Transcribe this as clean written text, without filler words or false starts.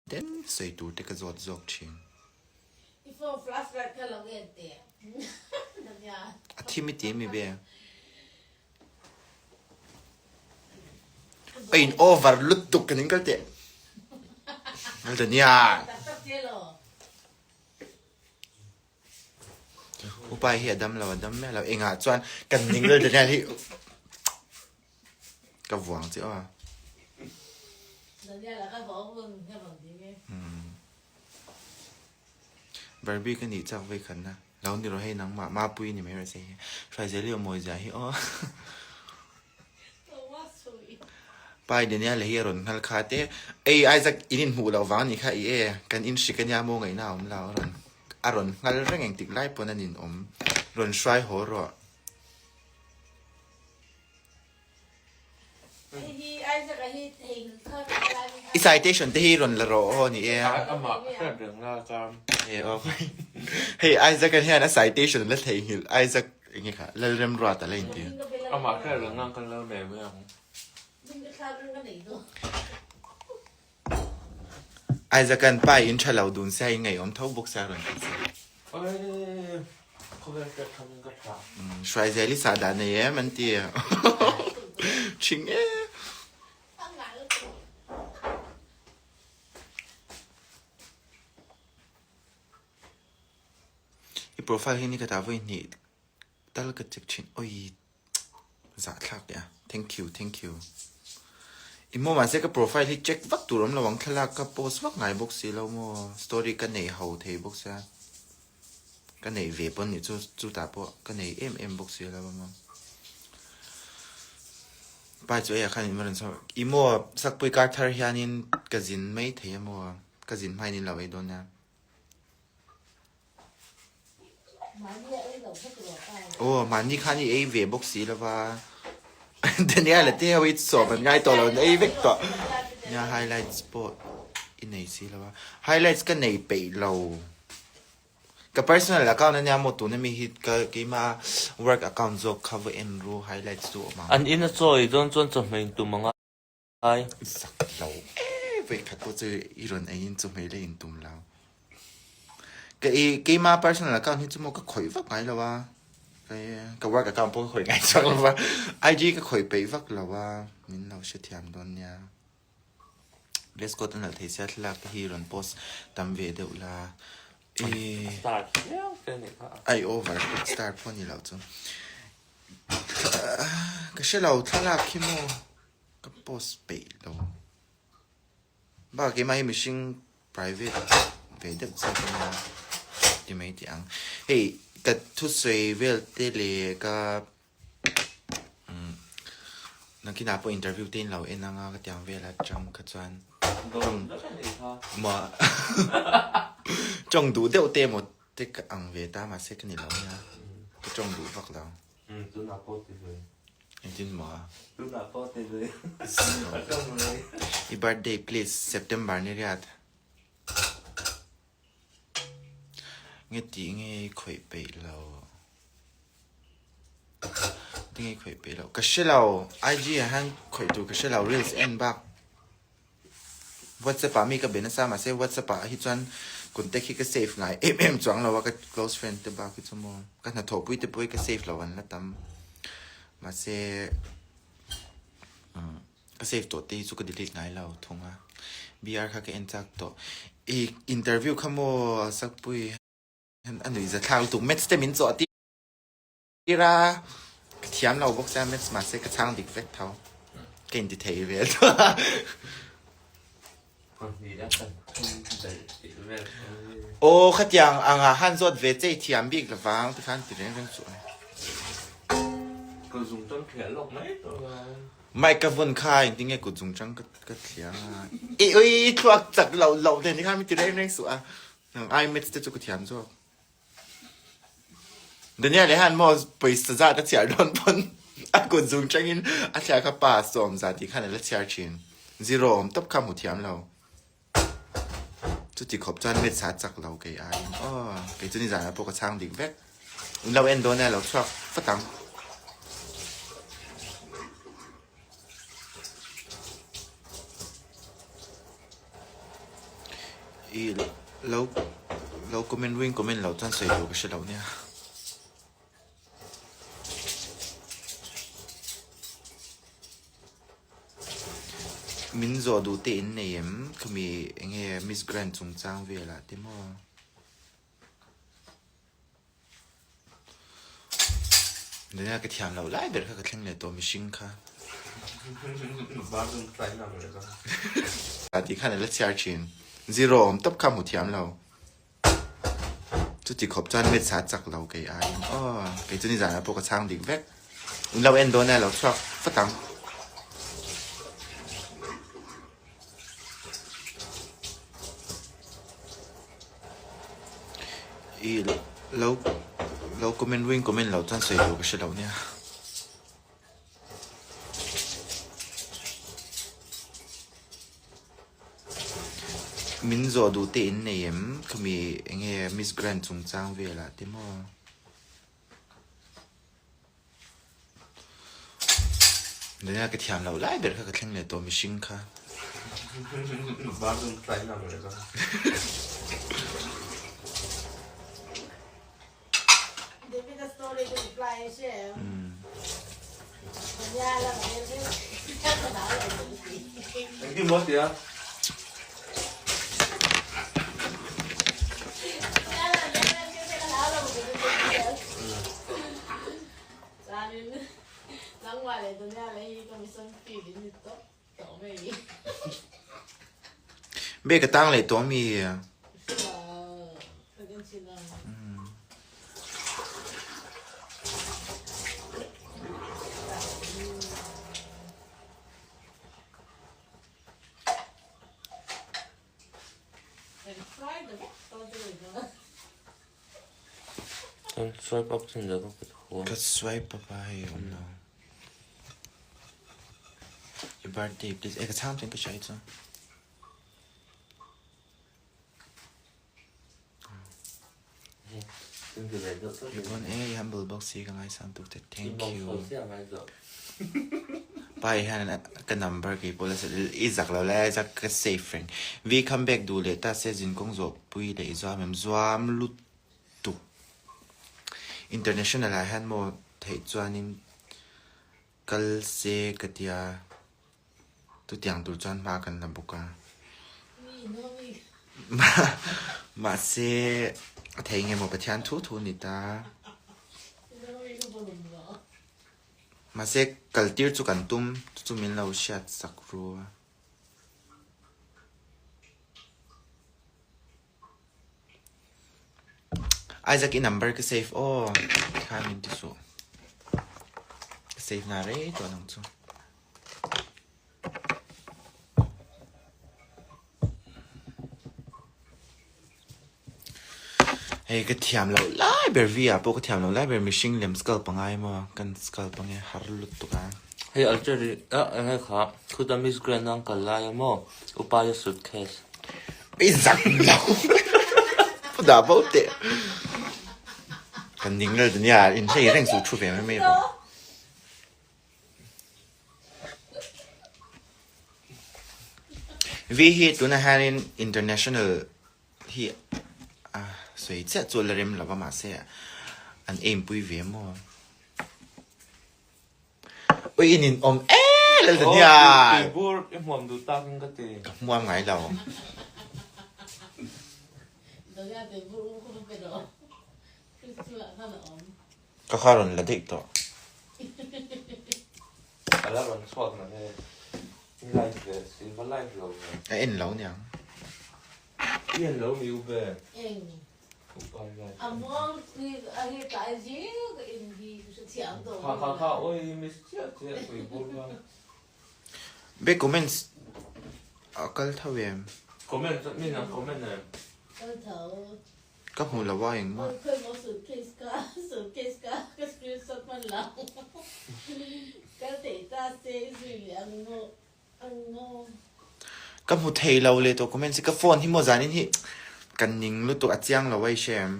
Den sawi tur te ka zawt zawk thin. A thim i ti mi ve. A in over lutuk kan in kal teh. Laltania. Upa hi a dam lo a dam miah lo engah chuan kan ning Laltania hi Ka vuang che aw. Barbie ka nih chak vei khat na. Lo ni rawh hei nangmah Mapui ni mai rawh se hi. Hruaizeli aw mawi zia hi aw. Pai Daniel hi a rawn nghal kha te. Ei Isaac in inhmuh loh vang ni kha i e. Kan in hrik ania maw ngaihna a awm lo a rawn a rawn nghal reng engtik lai pawn an in awm. Rawn hruai haw rawh. I citation te hi rawn la rawh aw ni e. Hei Isaac an hian a citation la theihnghilh Isaac enge kha Lalremruata la inti. Isaac an pa in tha lo dun sia in ngaihawm tho bawk sia rawn ti che. Hruaizeli sah dah nei em an ti. Thing e. I profile hi ni ka ta vawi hnih tal ka check thin. Oi. Zahthlak leh a. Thank you, thank you. I maw mahse ka profile hi check vak tur awm lo ang thlalak ka post vak ngai bawk si lo maw. Story ka nei ho thei bawk sia. Ka nei ve pawn nih chu chutah pawh ka nei em em bawk si lo maw. Pai chu eiah khan in va rawn chhuak. I maw sakpui kar thar hianin ka zin mai thei a maw. Ka zin hmain in lo ei dawn nia. Aw mahni khan i ei ve bawk si lova Daniel-a te ho hi sawm an ngai tawh lo an ei vek tawh nia highlights pawh i nei si lova highlights ka nei peih lo ka personal account ania maw tuna mi hi ka keima work account zawk kha va en ru highlights chu awm ang. An ina chaw ei dawn chuan chawhmeh in tum anga. Ai. Zak lo e vei khat pawh chu i rawn ei in chu hmei leh in tum lo. Ka i keima personal account hi chu maw ka khawih vak ngai lo a. Ka work account pawh ka khawih ngai chuang lo va. IG ka khawih peih vak lo a. Min lo hrethiam dawn nia. Dress code a nalh thei sia thlalak te hi rawn post tam ve deuh la. I star viau te anih kha. Ai over star pawh ni lo chu. Ka hre lo thlalak hi maw. Ka post peih lo. Bakah keimah hi mihring private ve deuh chiah ka nia ti mai teh ang. Hei ka thusawi vel te leh ka umm nakinah pawh interview te in lo en anga ka tiang vel atang kha chuan tawng maw tawng duh deuh te emaw te ka ang ve ta mahse ka ni lo nia ka tawng duh vak lo. Tunah pawh ti ve. Engtin maw a? Tunah pawh ti ve. A tawng ve. I birthday please September ni riat. Nge tih nge i khawih peih lo. Tinge i khawih peih lo. Ka hre lo. IG ah hian khawih tur ka hre lo reels en bak. WhatsApp ah mi ka be nasa mahse WhatsApp ah hi chuan contact hi ka save ngai em em chuang lo a ka close friend te bak hi chu maw ka hnathawh pui te pawh hi ka save lo an la tam mahse umm ka save tawh te hi chu ka delete ngai lo thung a BR kha ka en chak tawh i interview kha maw Sakpui a nuih zathlak lutuk maths te min chawh tir. Ira, ka thiam lo bawk sia maths mahse ka chhang dik vek tho. Ka inti thei vel tho a. Aw khatiang anga han zawt ve che i thiam bik lovang ti khan ti reng reng chu. Kut zung tang thliah lawk mai tawh la. Mic ka vun kha engtin nge kut zung tang ka thliah a. I ui thluak chak loh loh nen ti khan mi ti reng reng suh a. Nang ai maths te chu ka thiam zawk. Daniel hian maw pawisa zat a chhiar dawn pawn a kut zung tangin a thliah kha pa sawm zat tih khan a la chhiar thin. Zero awm tawp kha hmu thiam lo. Chuti khawp chuan maths a chak lo kei aiin aw kei chu nizanah pawh ka chhang dik vek. In lo en dawn e lo chhuak vat ang. I lo lo comment ruin comment lo chuan sawi tur ka hre lo nia. Min zawh duh te in nei em? Khami enge Miss Grand chungchang velah te maw? Daniel ka thiam loh lai ber kha ka thleng leh tawh mihring kha. Bathroom tlai na ber kha. A tih khan a la chhiar thin. Zero awm tawp kha hmu thiam lo. Chuti khawp chuan maths a chak lo kei aiin aw kei chu nizanah pawh ka chhang dik vek. In lo en dawn e lo chhuak fat ang. I lo lo comment ruin comment lo chuan sawi tur ka hre lo nia. Min zawh duh te in nei em? Khami enge Miss Grand chungchang velah te maw? Daniel ka thiam loh lai ber kha ka thleng leh tawh mihring kha. Bathroom tlai na ber kha. David a story ka reply a hre em? Daniel a David ka hlau lo min ti. Engtin maw tia? Daniel a David ka hlau lo min ti. Chuanin nangmah leh Daniel a hi ka mission field in ni tawp tawh mai. Be ka tang leh tawh mi. Hria ka en chin ang. Kan swipe up chin zat ka thu. Ka swipe up a hei awm lo. I birthday please. E ka chhang chen ka hria chu. Ibon e i humble bawk si ka ngaisang tuk che thank you. Pa i hian ka number kei pawh la i zak lo lai zak ka save reng. Vi come back duh leh ta se zin kawng zawh pui leh i zuam em zuam lutuk. International ah hian maw theih chuanin kal se ka tia chutiang tur chuan hma kan la bawk a. Mahse a thei nge maw Pathian thu thu a ni ta. Mahse kal tir chu kan tum chu chu min lo hriat sak ru a. Isaac i number ka save aw kha min ti suh. Ka save na rei tawh nang chu. Hei ka thiam loh lai ber vi ah pawh ka thiam loh lai ber mihring lem skull pangai maw kan skull pange har lutuk a. Hei alter a enge kha khuta miss grand ang kal lai a maw upa hi suitcase. I zak lo pu dah bo teh. Kan ning lel ta nia in hlei reng suh thu ve mai mai rawh. Vi hi tunah hianin international hi a sawi chiah chu a la rem lo va mahse an aim pui ve maw. Ui in in awm e lal ta nia. Tui bur i hmuam duh tak in ka ti. Ka hmuam ngai lo. Ka kha rawn la daih tawh. A la rawn chhuak na nge. I live ve si, va live lo ve. A en lo niang. I en lo mi u be. Eng. U pa i live. A muang ni a hi tlai zing ka in hi ka hre thiam tawh. Kha kha kha oi miss chiah chiah pui bur va. Be comments a kal tho em? Comment min ang comment em? Kal tho. Ka hmu lo a engmah. Ka hmu thei lo leh tawh comments hi ka phone hi maw zanin hi ka ning lutuk a chiang lo a i hre em.